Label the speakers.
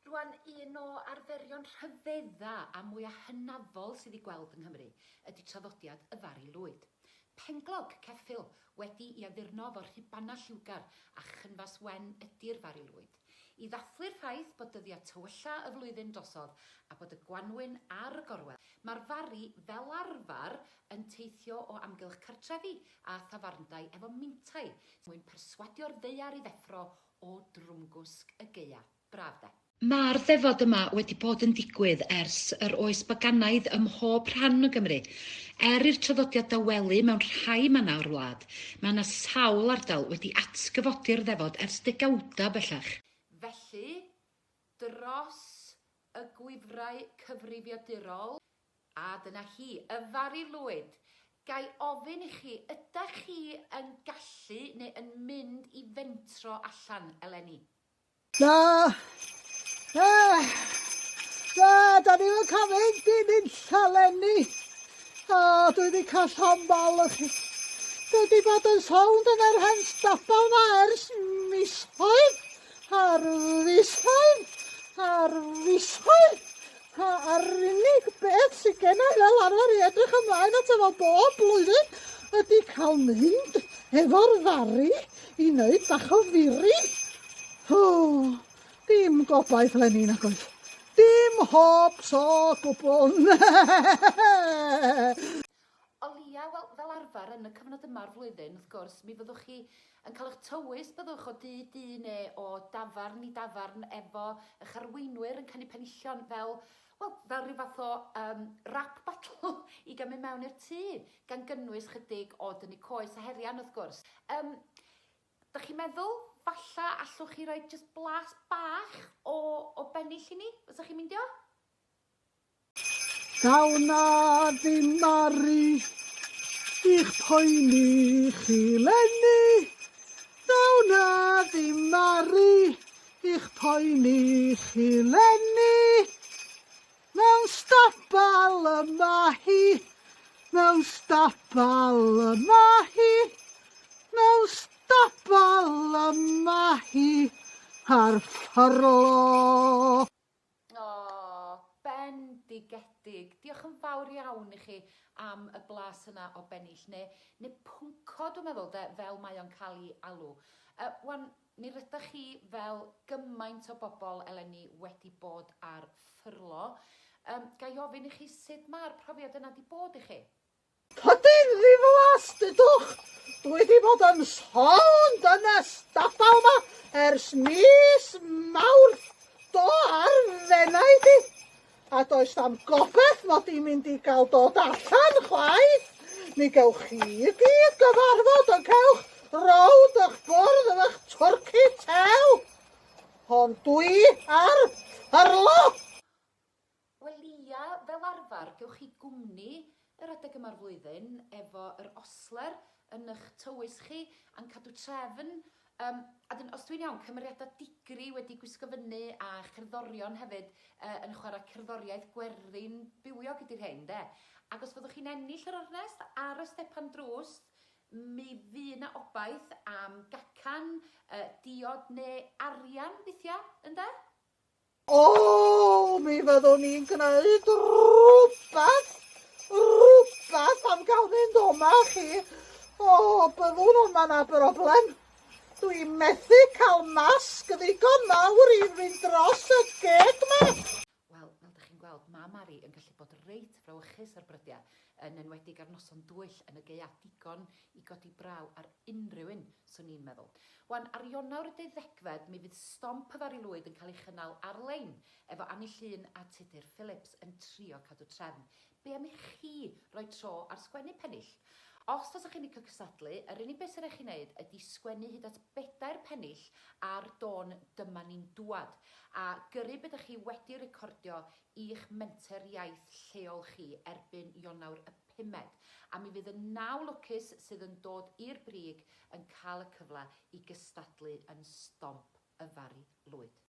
Speaker 1: Rwan, un o arferion rhyfedda a mwya hynafol sydd i gweld yng Nghymru ydy traddodiad y Fari Lwyd. Penglog ceffyl wedi i addurno efo rhubanau lliwgar a chynfas wen ydy'r Fari Lwyd. I ddathlu'r ffaith bod dyddiau tywylla y flwyddyn drosodd a bod y gwanwyn ar y gorwel, mae'r Fari fel arfer yn teithio o amgylch cartrefi a thafarndai efo mintai mwyn perswadio'r ddaear i ddeffro o drwmgwsg y gaea. Braf de. Mae'r ddefod yma wedi bod yn digwydd ers yr oes baganaidd ym mhob rhan o Gymru. Er i'r traddodiad dawelu mewn rhai mannau o'r wlad, mae yna sawl ardal wedi atgyfodi'r ddefod ers degawdau bellach. Felly, dros y gwifrau cyfrifiadurol, a dyna hi, y Fari Lwyd. Ga i ofyn i chi, ydach chi yn gallu neu yn mynd i fentro allan eleni?
Speaker 2: Na! Na! Na, da ni'm yn cael mynd dim unlla 'leni. O, dwi wedi cael llond bol o chi. Dwi wedi bod yn sownd yn yr hen stabal 'ma ers misoedd ar fisoedd ar fisoedd. A'r unig beth sydd genna i fel arfer i edrych ymlaen ato fo bob blwyddyn ydy cael mynd efo'r Fari i wneud bach o firi. O, dim gobaith 'leni nag oes. Dim hopes o gwbl.
Speaker 1: O leia, wel, fel arfer yn y cyfnod yma o'r flwyddyn, wrth gwrs, mi fyddwch chi yn cael eich tywys, byddwch, o dŷ i dŷ neu o dafarn i dafarn efo eich arweinwyr yn canu penillion fel, wel, fel rhyw fath o um, rap battle i gael mynd mewn i'r tŷ, gan gynnwys chydig o dynnu coes a herian, wrth gwrs. Um, Dach chi'n meddwl falla allwch chi roi jyst blas bach o o bennill i ni? Fysa chi'n meindio?
Speaker 2: Daw 'na ddim Mari i'ch poeni chi 'leni, Daw 'na ddim Mari i'ch poeni chi 'leni. Mewn stabal y ma hi, mewn stabal y ma hi, mewn stabal y ma hi ar ffyrlo.
Speaker 1: O, bendigedig. Diolch yn fawr iawn i chi am y blas yna o bennill, neu, neu pwnco dwi'n meddwl de, fel mae o'n cael ei alw. Uh, wan, Mi rydach chi, fel gymaint o bobl eleni, wedi bod ar ffyrlo. Yym, ga i ofyn i chi sut mae'r profiad yna 'di bod i chi?
Speaker 2: Pydyn ddiflas, dudwch! Dwi 'di bod yn sownd yn y stabal 'ma ers mis Mawrth. Do, ar f'enau di. A does na'm gobeth mod i'n mynd i gael dod allan chwaith. Mi gewch chi i gyd gyfarfod yn cewch rownd ych bwrdd efo'ch twrci tew. Ond dwi ar ffyrlo!
Speaker 1: Wel ia, fel arfer gewch chi gwmni yr adeg yma'r flwyddyn efo yr ostler yn ych tywys chi a'n cadw trefn. Yym, a 'dyn, os dwi'n iawn, cymeriadau digri wedi gwisgo fyny a cherddorion hefyd yy yn chwarae cerddoriaeth gwerin bywiog ydi'r rhein, de? Ac os fyddwch chi'n ennill yr ornest ar y stepan drws, mi fydd 'na obaith am gacan, yy diod neu arian weithiau, ynde?
Speaker 2: O, mi fyddwn ni'n gwneud rhywbeth, rhywbeth am gael mynd o'ma chi. O, byddwn, ond mae yna broblem. Dwi'n methu cael masg ddigon mawr i fynd dros y geg 'ma.
Speaker 1: Wel, fel dych chi'n gweld, mae Mari yn gallu bod reit frawychus ar brydiau, yn enwedig ar noson dwyll yn y gaeaf, digon i godi braw ar unrhyw un, 'swn i'n meddwl. Wan, ar Ionawr y deuddegfed, mi fydd Stomp y Fari Lwyd yn cael ei chynnal ar-lein, efo Anni Llŷn a Tudur Phillips yn trio cadw trefn. Be am i chi roi tro ar sgwennu pennill? Os fasech chi'n licio cystadlu, yr unig beth sy'n rhaid chi wneud ydy sgwennu hyd at bedair pennill ar dôn Dyma Ni'n Dŵad, a gyrru be dach chi wedi recordio i'ch menter iaith lleol chi erbyn Ionawr y pumed, a mi fydd y naw lwcus sydd yn dod i'r brig yn cael y cyfle i gystadlu yn Stomp y Fari Lwyd.